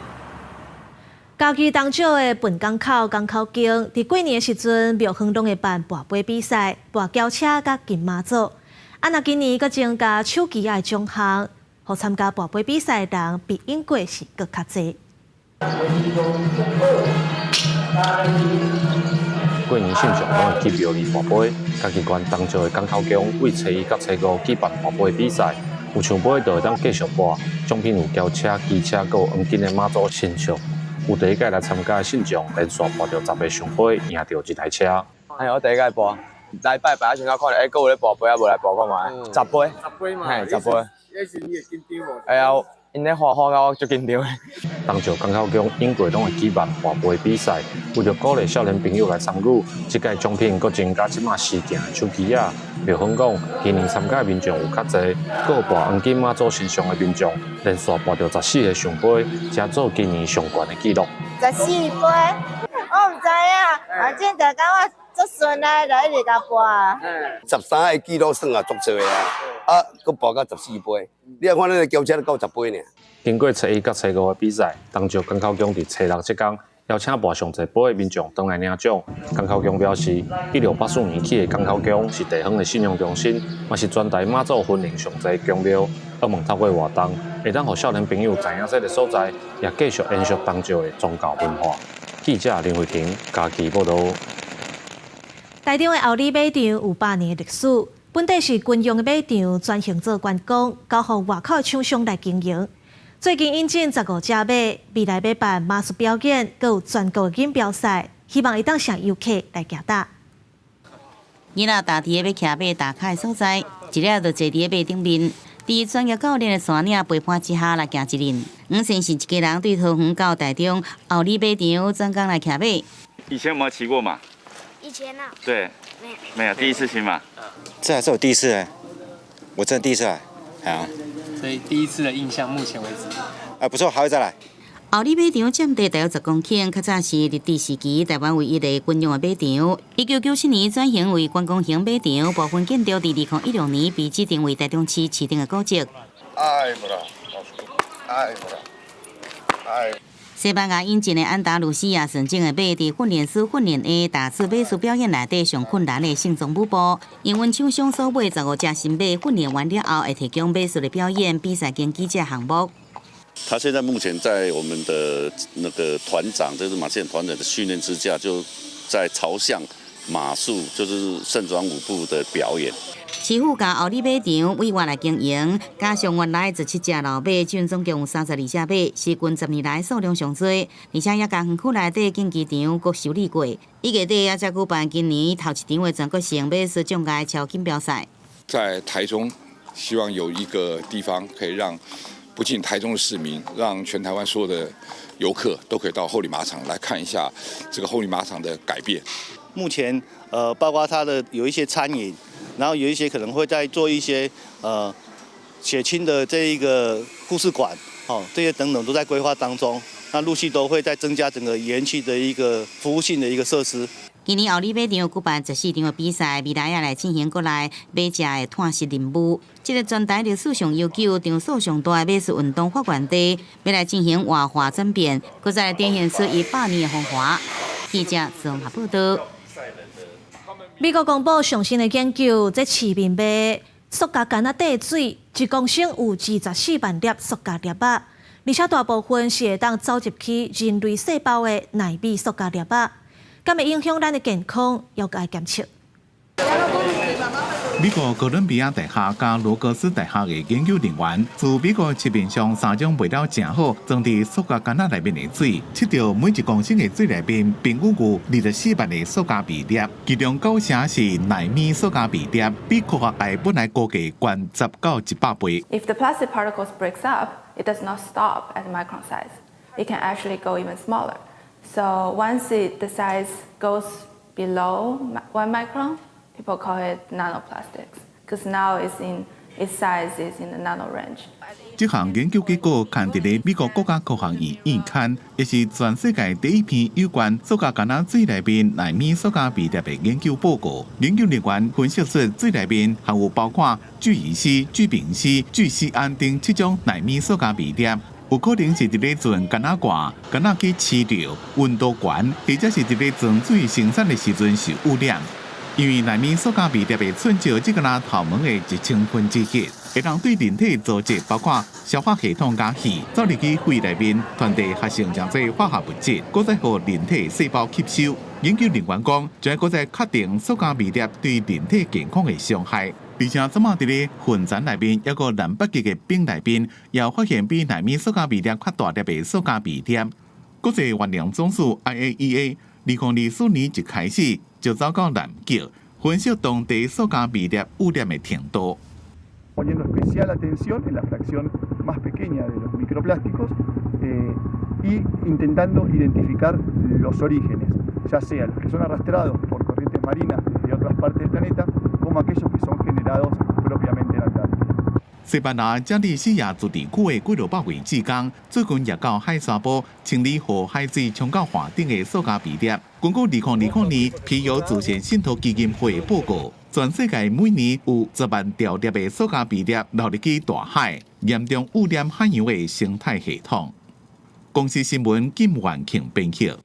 嘉義東石的笨港口港口宮，佇過年的時陣，廟方攏會辦跋杯比賽、跋轎車佮金媽祖。啊，若今年閣增加手機仔的獎項，予參加跋杯比賽的人比往過是閣較濟。過年信眾攏會去廟裡跋杯，嘉義縣東石的港口宮對初一到初五舉辦跋杯比賽，有聖杯就會當繼續跋，獎品有轎車、機車，閣有黃金的媽祖神像。有第一屆來參加的信眾，連續跋著10个聖杯，贏著一台車。哎，我第一屆跋。來拜拜，先看，欸，閣有咧跋杯啊，無來跋看覓？十杯，十杯嘛，嘿，十杯。彼時你會緊張無？會啊，𪜶咧喝喝到我足緊張的。東石港口宮往過攏會舉辦跋杯比賽，為著鼓勵少年朋友來參與，這屆獎品閣增加這馬時行的手機仔。廟方講，今年參加的民眾有較濟，閣有跋黃金媽祖神像的民眾，連續跋著14个聖杯，才做今年上懸的紀錄。 14杯，我毋知影，反正就感覺足順啊，就一直共跋。 13个紀錄算也足濟啊，啊，閣跋到14杯，你若看咱的轎車都夠10杯爾。經過初一佮初五的比賽，東石港口宮佇初六這工邀請跋上濟杯的民眾轉來領獎。港口宮表示，1684年起的港口宮是地方的信仰中心，嘛是全台媽祖分靈上濟宮廟。希望透過活動，會當予少年朋友知影這个所在，也繼續延續東石的宗教文化。記者林慧婷嘉義報導。台中的后里馬場有100年的歷史，本底是軍用的馬場，轉型做觀光，交予外口的廠商來經營。最近引進15隻馬，未來欲辦馬術表演，閣有全國的錦標賽，希望會當吸遊客來行搭。囡仔踏佇咧欲騎馬打卡的所在，一下就坐佇咧馬頂面，佇專業教練的帶領陪伴之下來行一輪。黃先是一家人對桃園到台中后里馬場專工來騎馬。以前有沒有騎過馬？以前啊？對，沒有，沒有，第一次騎馬。這還是我第一次哎，我真的第一次來，啊。所以第一次的印象，目前為止。啊，不錯，還會再來。后里馬場佔地大約10公頃，較早是日治時期台灣唯一的軍用的馬場。1997年轉型為觀光型馬場，部分建築佇2016年被指定為台中市市定的古蹟。哎，無啦，哎，無啦，哎。西班牙引進的安達魯西亞純種的馬，佇訓練師訓練下，達至馬術表演內底上困難的盛裝舞步。營運廠商所買15隻新馬，訓練完了後，會提供馬術的表演比賽競技這項目。他現在目前在我們的那個團長，就是馬戲團長的訓練之下，就在朝向馬術，就是盛裝舞步的表演。市府共后里馬場委外來經營，加上原來17隻老馬，總總共有32隻馬，是近10年來數量上濟，而且也共園區內底競技場閣修理過。1月底也才舉辦今年頭一場的全國性馬術障礙超錦標賽。在台中，希望有一個地方可以讓不僅台中的市民，讓全台灣所有的遊客都可以到后里馬場來看一下這個后里馬場的改變。目前，包括它的有一些餐飲，然後有一些可能會再做一些血清的這一個故事館，哦，這些等等都在規劃當中。那陸續都會再增加整個園區的一個服務性的一個設施。今年后里馬場舉辦14場的比賽，未來也來進行國內馬隻的探實任務。這个全台歷史上悠久、場數上大的馬術運動發源地，欲來進行活化轉變，閣再來展現出伊百年的風華。記者綜合報道。美國公布上新的研究，這市面賣塑膠罐仔底水，1公升有24萬粒塑膠粒仔，而且大部分是會當走入去人類細胞的納米塑膠粒仔，敢會影響咱的健康，猶閣愛檢測。美國哥倫比亞大學佮羅格斯大學的研究人員，自美國市面上三種賣了誠好裝佇塑膠罐仔內面的水，測著每一公升的水內面平均有24萬个塑膠微粒，其中九成是納米塑膠微粒，比科學界本來估計懸10到100倍。 If the plastic particles breaks up, it does not stop at micron size. It can actually go even smaller. So once the size goes below 1 micron, people call it nanoplastics because now its size is in the nano range. 這項研究結果刊佇咧美國國家科學院院刊，也是全世界第一篇有關塑膠罐仔水內面納米塑膠微粒的研究報告。研究人員分析出水內面含有包括聚乙烯、聚丙烯、聚酰胺等七種納米塑膠微粒，有可能是佇咧裝罐仔蓋、罐仔去飼料、溫度懸，或者是佇咧裝水生產的時陣受污染。因為納米塑膠微粒會寸少這個若頭毛的一千分之一，會當對人體組織，包括消化系統佮肺，走入去肺內面，傳遞合成誠濟化學物質，閣再予人體細胞吸收。研究人員講，將閣再確定塑膠微粒對人體健康的傷害。而且，這馬佇咧雲層內面，抑閣南北極的冰內面，也發現比納米塑膠微粒較大粒的塑膠微粒。國際原能總署 IAEA 2024年一開始就走到南極，分析當地塑膠微粒污染的程度。 Poniendo especial atención en la fracción más pequeña de los microplásticos y intentando identificar los orígenes, ya sea los que son arrastrados por corrientes marinas desde otras partes del planeta, como aquellos que son generados propiamente en Antártida. 西班牙加利西亞自治區的幾落百位志工，最近也到海沙埔清理予海水沖到岸頂的塑膠微粒。根據2020年皮尤慈善信託基金會的報告，全世界每年有10萬兆粒的塑膠微粒流入去大海，嚴重污染海洋的生態系統。公視新聞金元慶編輯。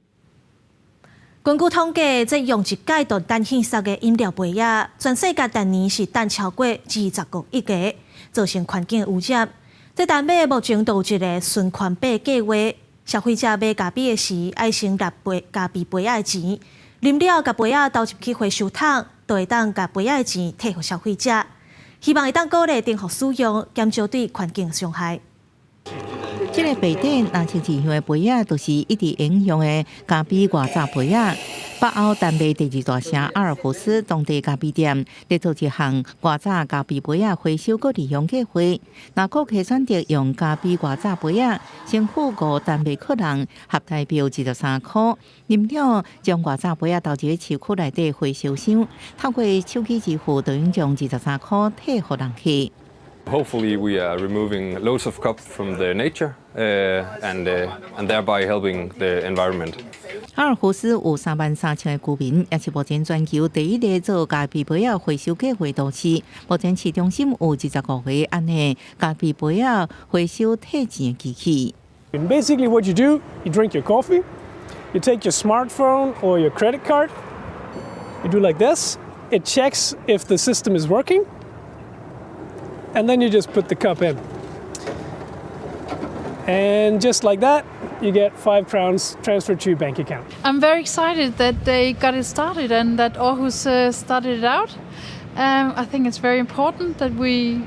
根據統計，這用一擺就擲棄捒的飲料杯仔，全世界逐年是擲超過25億個，造成環境污染。這丹麥目前都有一个循環幣計劃，消費者買咖啡的時，愛先納杯咖啡杯仔的錢，啉了共杯仔投入去回收桶，就會當共杯仔的錢退予消費者。希望會當鼓勵重複使用，減少對環境傷害。這个白底藍色字樣的杯仔，就是一直沿用的咖啡外罩杯仔。北歐丹麥第二大城阿爾胡斯當地咖啡店，咧做一項外罩咖啡杯仔回收閣利用計劃。若顧客選擇用咖啡外罩杯仔，先付五丹麥克朗，合台幣23箍。啉了將外罩杯仔投入市區內底回收箱，透過手機支付，就會將23箍退予人客。 Hopefully, we are removing loads of cups from the nature and thereby helping the environment. 阿爾胡斯有3萬3千个居民，也是目前全球第一个做咖啡杯仔回收計劃都市。目前市中心有25個按呢咖啡杯仔回收退錢的機器。 Basically, what you do, you drink your coffee, you take your smartphone or your credit card, you do like this, it checks if the system is working, and then you just put the cup in. And just like that, you get 5 crowns transferred to your bank account. I'm very excited that they got it started and that Aarhus started it out. I think it's very important that we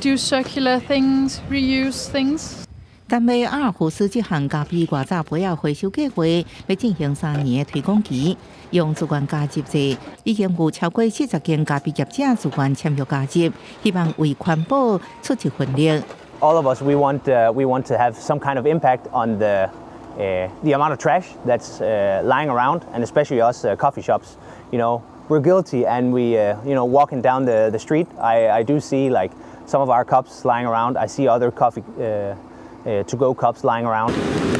do circular things, reuse things. 丹麥阿爾胡斯這項咖啡外罩杯仔回收計劃，欲進行3年的推廣期，用自願加入制，已經有超過40間咖啡業者自願簽約加入，希望為環保出一份力。 All of us, we want to have some kind of impact on the amount of trash that's lying around, and especially us coffee shops. We're guilty, and we walking down the street, I do see like some of our cups lying around. I see other coffee to go cups lying around.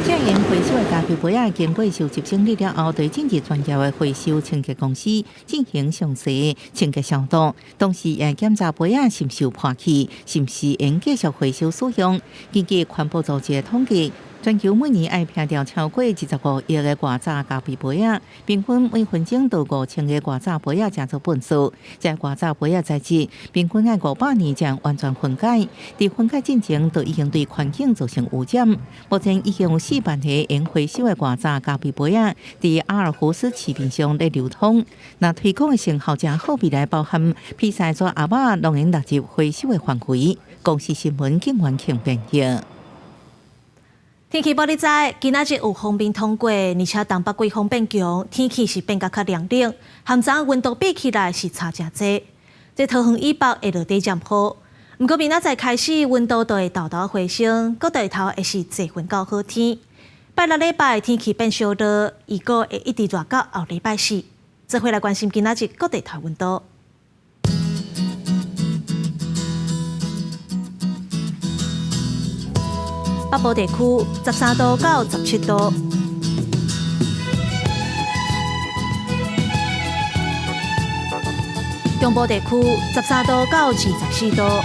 這項回收的咖啡杯仔經過收集整理了後，會進入專業的回收清潔公司進行詳細清潔消毒，同時也檢查杯仔是毋是有破去，是毋是會繼續回收使用。根據環保組織的統計，全球每年愛撇掉超過25億个外紮咖啡杯仔，平均每分鐘都5000個外紮杯仔成做糞埽。這外紮杯仔材質平均愛500年才完全分解，佇分解進程就已經對環境造成污染。目前已經有4萬個用回收的外紮咖啡杯仔佇阿爾胡斯市面上咧流通。若推廣的成效誠好，未來包含披薩紙盒仔攏會納入回收的範圍。公視新聞警員慶編譯。天氣報你知，今仔日有鋒面通過，而且東北季風變強，天氣是變甲較涼冷，和昨溫度比起來是差誠濟。這桃園以北會落短暫雨，毋過明仔載開始溫度就會沓沓回升，各地頭會是濟雲到好天。拜六禮拜天氣變燒熱，預估會一直熱到後禮拜四。做伙來關心今仔日各地頭溫度。北部地區13度到17度，中部地區13度到24度，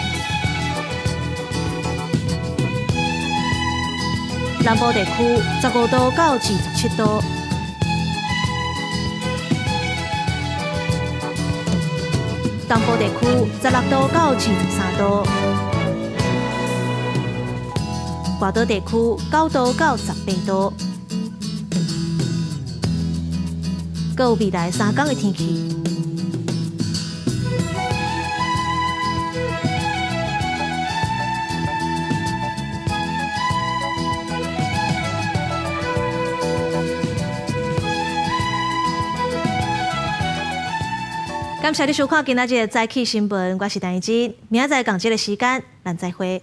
南部地區15度到27度，東部地區16度到23度。外島地區9度到18度，閣有未來3天的天氣。感謝你收看今仔日的早起新聞，我是陳怡之，明仔載仝這个時間，咱再會。